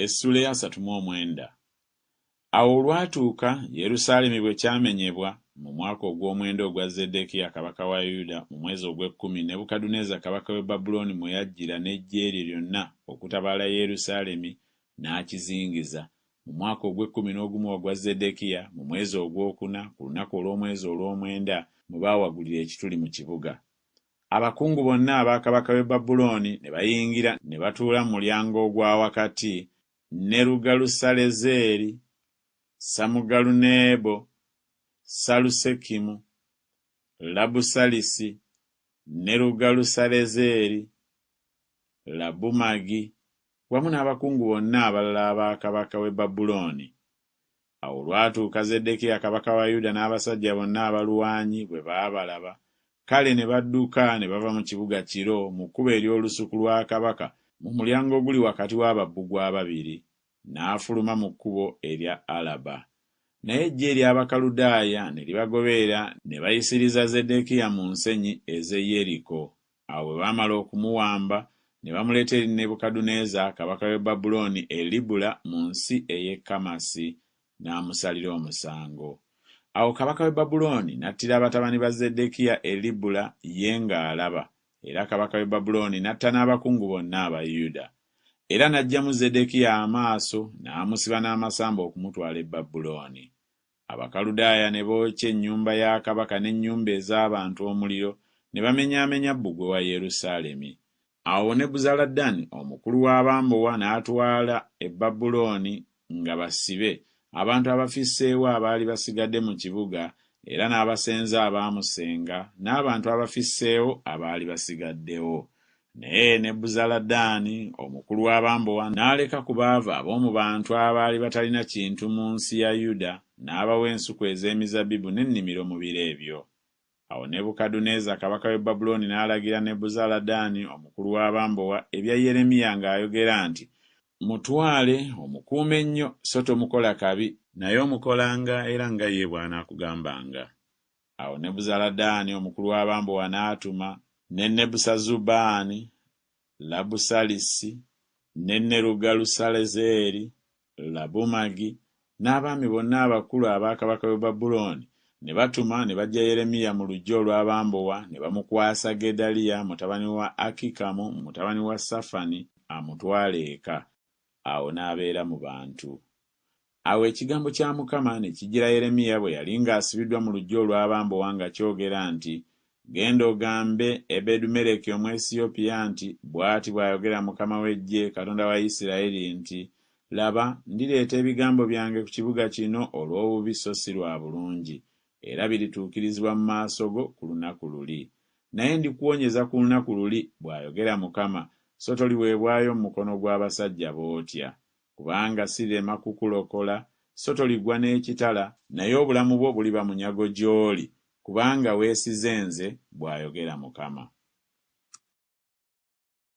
Essuula ey'asatu mu omwenda. Awo olwatuuka, Yerusaalemi bwe kyamenyebwa, mu mwaka ogw'omwenda ogwa Zeddekiya kabaka wa Yuda, mu mwezi ogw'ekkumi, Nebukadduneeza kabaka w'e Babulooni mwe yajjira n'eggye lye lyonna okutabaala Yerusaalemi n'akizingiza, mu mwaka ogw'ekkumi n'ogumu ogwa Zeddekiya, mu mwezi ogw'okuna, ku lunaku olw'omwezi olw'omwenda, mwe baawagulira ekituli mu kibuga. Abakungu bonna aba kabaka w'e Babulooni ne bayingira ne batuula mu mulyango ogwa wakati, Nerugalusalezeeri, Samugaluneebo, Salusekimu, Labusalisi, Nerugalusalezeeri, Labumagi, wamu n'abakungu bonna abalala aba kabaka w'e Babulooni. Awo olwatuuka Zeddekiya kabaka wa Yuda n'abasajja bonna abalwanyi bwe baabalaba, kale ne badduka ne bava mu kibuga kiro mu kkubo ery'olusuku lwa kabaka mu mulyango oguli wakati wa babbugwe ababiri, n'afuluma mu kkubo erya Alaba. Naye eggye ery'Abakaludaaya ne libagoberera ne bayisiriza Zeddekiya mu nsenyi ez'e Yeriko. Awo bwe baamala okumuwamba, ne bamuleeta eri Nebukadduneeza kabaka w'e Babulooni e Libula mu nsi ey'e Kamasi, n'amusalira omusango. Awo kabaka w'e Babulooni n'attira batabani ba Zeddekiya e Libula ye ng'alaba, era kabaka w'e Babulooni n'atta n'abakungu bonna aba Yuda. Era n'aggyamu Zeddekiya amaaso, n'amusiba n'amasamba okumutwala e Babulooni. Abakaludaaya ne bookya ennyumba ya kabaka n'ennyumba ez'abantu omuliro, ne bamenyaamenya bbugwe wa Yerusaalemi. Awo Nebuzaladani omukulu w'abambowa n'atwala e Babulooni nga basibe, abantu abafisseewo abaali basigadde mu kibuga, era n'abasenze abaamusenga, n'abantu abafisseewo abaali basigaddewo. Naye Nebuzaladaani omukulu w'abambowa n'aleka ku baavu ab'omu bantu abaali batalina kintu mu nsi ya Yuda, n'abawa ensuku ez'emizabbibu n'ennimiro mu biro ebyo. Awo Nebukadduneeza kabaka w'e Babulooni n'alagira Nebuzaladaani omukulu w'abambowa ebya Yeremiya ng'ayogera nti, Mutwale, omukuume nnyo, so tomukola kabi, naye omukolanga era nga ye bw'anaakugambanga. Awo Nebuzaladaani omukulu w'abambowa n'atuma, ne Nebusazubaani, Labusalisi, ne Nerugalusalezeeri, Labumagi, n'abaami bonna abakulu aba kabaka w'e Babulooni, ne batuma ne baggya Yeremiya mu luggya olw'abambowa ne bamukwasa Gedaliya mutabani wa Akikamu mutabani wa Safani amutwale eka. Awo n'abeera mu bantu. Awo ekigambo kya Mukama ne kijjira Yeremiya bwe yali ng'asibiddwa mu luggya olw'abambowa nga kyogera nti, Genda ogambe Ebedumereki Omwesiyopiya nti, 'Bw'ati bw'ayogera Mukama w'eggye, Katonda wa Isirayiri nti, Laba, ndireeta ebigambo byange ku kibuga kino olw'obubi so si lwa bulungi, era birituukirizibwa mu maaso go ku lunaku luli. Naye ndikuwonyeza ku lunaku luli, bw'ayogera Mukama, so toliweebwayo mu mukono gw'abasajja b'otya. Kubanga sirirema kukulokola, so toligwa n'ekitala, naye obulamu bwo buliba munyago gy'oli, kubanga weesize nze, bw'ayogera Mukama.